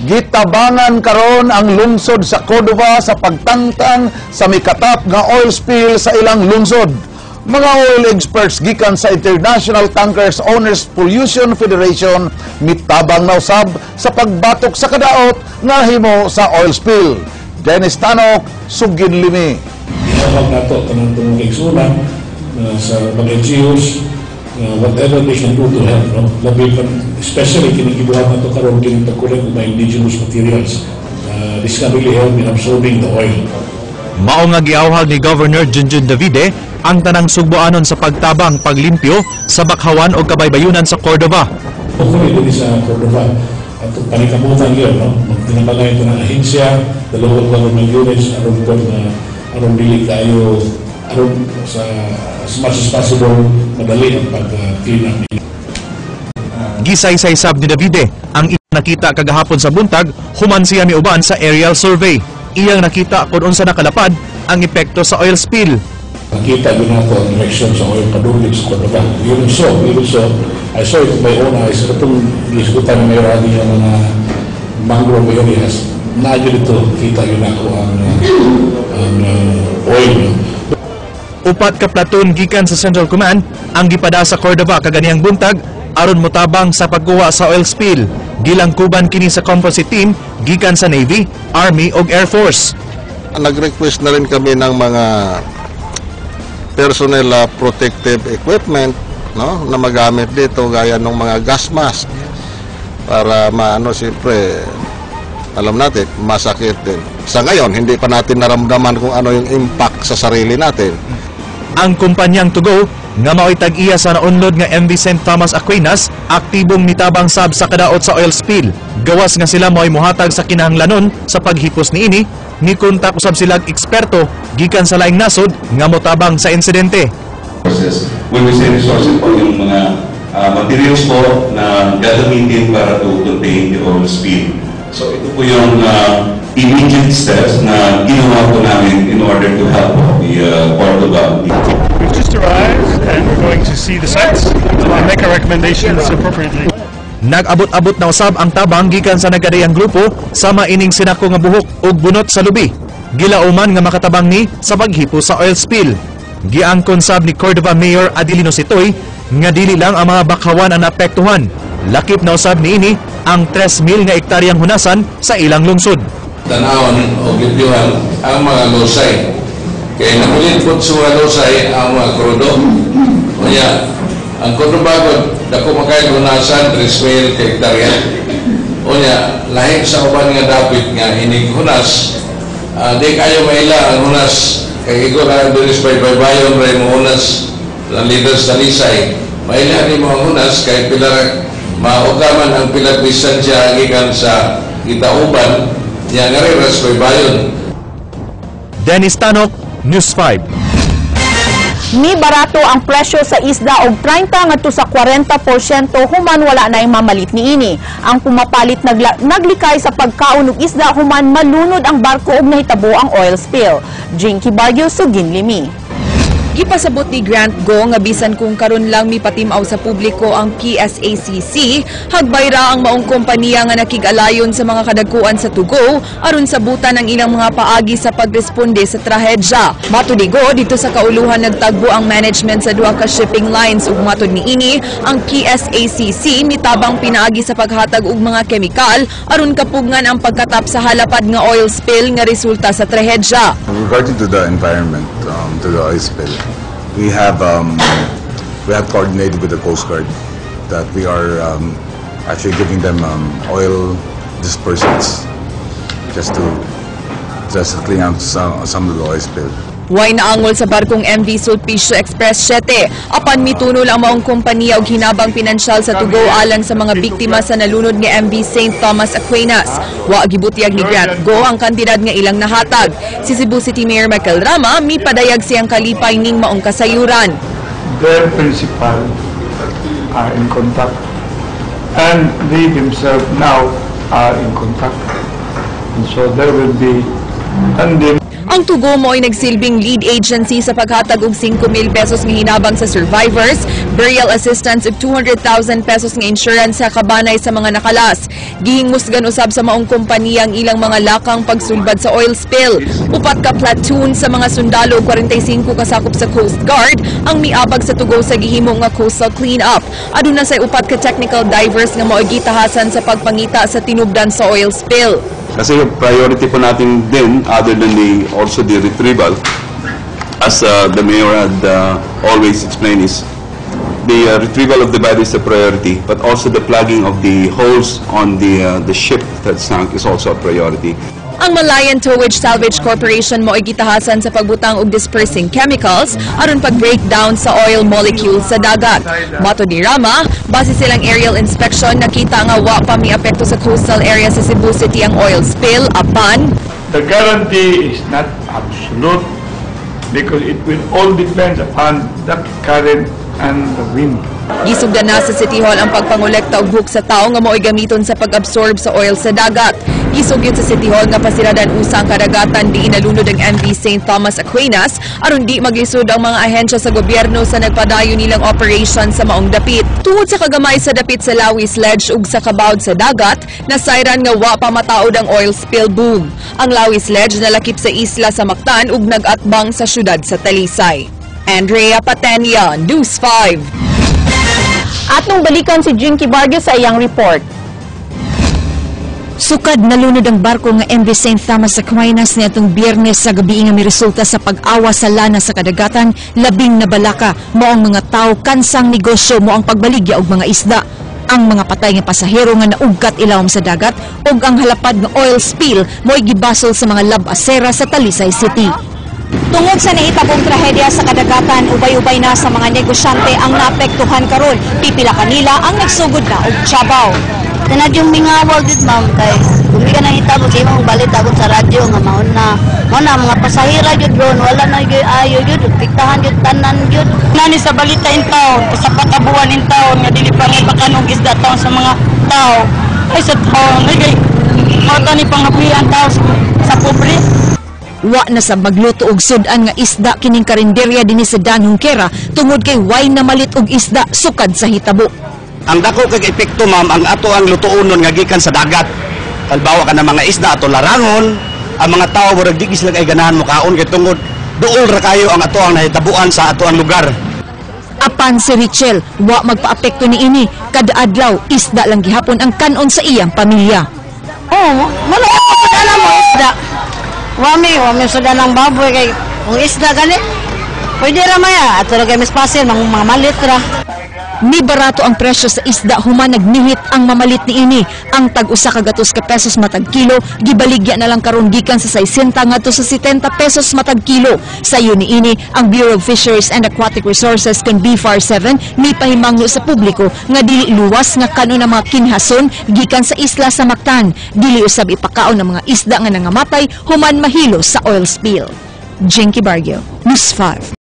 Gitabangan karon ang lungsod sa Cordova sa pagtangtang sa mikatap nga oil spill sa ilang lungsod. Mga oil experts gikan sa International Tankers Owners Pollution Federation mitabang na usab sa pagbatok sa kadaot nga himo sa oil spill. Dennis Tanok, Sugin Limi. Gihatag nato kanang itong mga igsuonan sa mga NGOs, whatever they can do to help, no? Labi pa, especially kini gibuhat nato karon, kini pag-collect og mga indigenous materials. This can really help in absorbing the oil. Mao nga giawhag ni Governor Junjun Davide ang tanang sugboanon sa pagtabang paglimpyo sa bakhawan o kabaybayunan sa Cordova. Hopefully, dito sa Cordova, at panikamutan yun, no? Magtinabangay ito ng ahensya, the local government units, aron po na aron dili kayo, aron sa as much as possible, madali ang pag-clean up nila. Gisaysay sab ni Davide ang iyang nakita kagahapon sa buntag human siya miuban sa aerial survey. Iyang nakita kung unsa nakalapad ang epekto sa oil spill. Nakita yun nato ang direction sa oil padulong sa Cordova. Even so, I saw it with my own eyes. Itong gisgutan ni Mayor Adi yung mga mangrove areas, na dito, kita yun ako ang oil. No? Upat ka platoon gikan sa Central Command ang gipada sa Cordova kaganihang buntag aron motabang sa pagkuha sa oil spill. Gilangkuban kini sa composite team gikan sa Navy, Army ug Air Force. Nag-request na rin kami ng mga personal protective equipment, no, na magamit dito gaya ng mga gas mask para maano. Siyempre, alam natin masakit din. Sa ngayon, hindi pa natin naramdaman kung ano yung impact sa sarili natin. Ang kumpanyang 2GO nga mao'y tag-iya sa naunlod nga MV St. Thomas Aquinas aktibong mitabang sab sa kadaot sa oil spill. Gawas nga sila mao'y muhatag sa kinahanglanon sa paghipos niini, nikontak usab sila eksperto gikan sa laing nasod nga motabang sa insidente. Resources. When we say resources po, yung mga materials po na gagamitin para to contain the oil spill. So ito po yung immediate steps na ginawa po namin in order to help the Cordova. We've just arrived and we're going to see the sites and make our recommendations appropriately. Nag-abot-abot na usab ang tabang gikan sa nagkadayang grupo sama ining sinako nga buhok ug bunot sa lubi. Gilauman nga makatabang ni sa paghipos sa oil spill. Giangkon sab ni Cordova Mayor Adelino Sitoy nga dili lang ang mga bakhawan ang naapektuhan. Lakip na usab niini ang 3,000 nga ektaryang hunasan sa ilang lungsod. Tanawon o limpyuhan ang mga lusay. Kaya namulit sa mga lusay ang mga krudo. Kaya, ang krudo bagod, dako makay hunasan, 3 mil ka hektarya. Unya, lahi sa uban nga dapit nga inig hunas, di kayo maila ang hunas. Kay igo na diri sa baybayon ray mo hunas ang leaders sa Talisay. Maila ni mo ang hunas kay pila maugaman ang pila distansya gikan sa gitauban niya nga rin sa baybayon. Dennis Tanok, News 5. Ni barato ang presyo sa isda og 30 ngadto sa 40% human wala na mamalit niini. Ang pumapalit naglikay sa pagkaon og isda human malunod ang barko ug nahitabo ang oil spill. Jinky Barrio, Sugin Limi. Gipasabot ni Grant Go nga bisan kung karon lang mipatim-aw sa publiko ang PSACC, hagbay ra ang maong kompanya nga nakig-alayon sa mga kadagkuan sa 2GO aron sabutan ang ilang mga paagi sa pagresponde sa trahedya. Matud ni Go, didto sa kauluhan nagtagbo ang management sa duha ka shipping lines ug matud niini, ang PSACC mitabang pinaagi sa paghatag og mga kemikal aron kapugngan ang pagkatap sa halapad nga oil spill nga resulta sa trahedya. Regarding to the environment, to the oil spill, we have coordinated with the Coast Guard that we are actually giving them oil dispersants just to clean out some of the oil spill. Way naangol sa barkong MV Sulpicio Express 7 apan mitunol ang maong kompanya og hinabang pinansyal sa 2GO alang sa mga biktima sa nalunod nga MV St. Thomas Aquinas. Wa gibutyag ni Grant Go ang kantidad nga ilang nahatag. Si Cebu City Mayor Michael Rama mipadayag siyang kalipay ning maong kasayuran. Their principal are in contact and they themselves now are in contact. And so there will be, and they Ang 2GO mo'y nagsilbing lead agency sa paghatag og 5,000 pesos nga hinabang sa survivors, burial assistance ug 200,000 pesos nga insurance sa kabanay sa mga nakalas. Gihinmusgan usab sa maong kompanya ang ilang mga lakang pagsulbad sa oil spill. Upat ka platoon sa mga sundalo ug 45 kasakop sa Coast Guard ang miabag sa 2GO sa gihimo nga coastal clean-up. Aduna say upat ka technical divers nga mao'y gitahasan sa pagpangita sa tinubdan sa oil spill. Kasi yung priority po natin din, other than the, also the retrieval, as the mayor had always explained, is the retrieval of the body is a priority, but also the plugging of the holes on the ship that sank is also a priority. Ang Malayan Towage Salvage Corporation mo'y gitahasan sa pagbutang og dispersing chemicals aron pag-breakdown sa oil molecules sa dagat. Matod ni Rama, base sa ilang aerial inspection, nakita nga wa pa miapekto sa coastal area sa Cebu City ang oil spill apan The guarantee is not absolute because it will all depend upon the current and the wind. Gisugdan na sa City Hall ang pagpangolekta og buhok sa tao nga mao'y gamiton sa pag-absorb sa oil sa dagat. Gisugyot sa City Hall nga pasiradan usa ang kadagatan diin nalunod ang MV St. Thomas Aquinas aron di maglisod ang mga ahensya sa gobyerno sa nagpadayon nilang operation sa maong dapit. Tungod sa kagamay sa dapit sa Lawis Ledge ug sa kabawd sa dagat, nasayran nga wa pa mataod ang oil spill boom. Ang Lawis Ledge nalakip sa isla sa Mactan ug nag-atbang sa syudad sa Talisay. Andrea Patenia, News 5. Atong balikan si Jinky Barrio sa iyang report. Sukad nalunod ang barko nga MV St. Thomas Aquinas niadtong Biyernes sa gabi nga miresulta sa pag-awa sa lana sa kadagatan, labing nabalaka mao ang mga tao, kansang negosyo mao ang pagbaligya og mga isda. Ang mga patay nga pasahero nga naugkat ilawom sa dagat ug ang halapad nga oil spill mo'y gibasol sa mga labasera sa Talisay City. Tungod sa nahitabong trahedya sa kadagatan, ubay-ubay na sa mga negosyante ang naapektuhan karon. Pipila kanila ang nagsugod na og trabaho. Tanad yung mingawag gid, ma'am, kay kung ka nahitabo sa imong balita sa radyo nga maon na mao na mga pasahera gyud ron wala na gyud ayo gyud piktahan gyud tanan gyud. Nani sa balita in town, sa patabuan in town nga dili pa may pakanog isda taon sa mga tao. Ay sa taon, ay kay mao ni pangabuhi ang tao sa pobre. Wa na sa magluto og sud-an nga isda kining karinderya dinhi sa Dan Junquera tungod kay way namalit og isda sukad sa hitabo. Ang dako kay epekto, ma'am, ang ato ang lutuonon nga gikan sa dagat. Halimbawa ka ng mga isda ato larangon, ang mga tao murag di sila kay ganahan mokaon kay tungod duol ra kayo ang ato ang nahitabuan sa ato ang lugar. Apan si Richel, wa magpaapekto niini. Kada adlaw, isda lang gihapon ang kanon sa iyang pamilya. Oh, wala ako sa mo isda. Wami sa ng baboy kay kung isda gani. Pwede ra maya ato ra kay mas pasil mga malit ra. Nibarato ang presyo sa isda human nagnihit ang mamalit niini. Ang tag-usa ka gatos ka pesos matag kilo, gibaligya na lang karon gikan sa 60 ngadto sa 70 pesos matag kilo. Sayo niini, ang Bureau of Fisheries and Aquatic Resources kon BFAR 7 mipahimangno sa publiko nga dili luwas nga kanon ang mga kinhason gikan sa isla sa Mactan. Dili usab ipakaon ang mga isda nga nangamatay human mahilo sa oil spill. Jinky Barrio, News 5.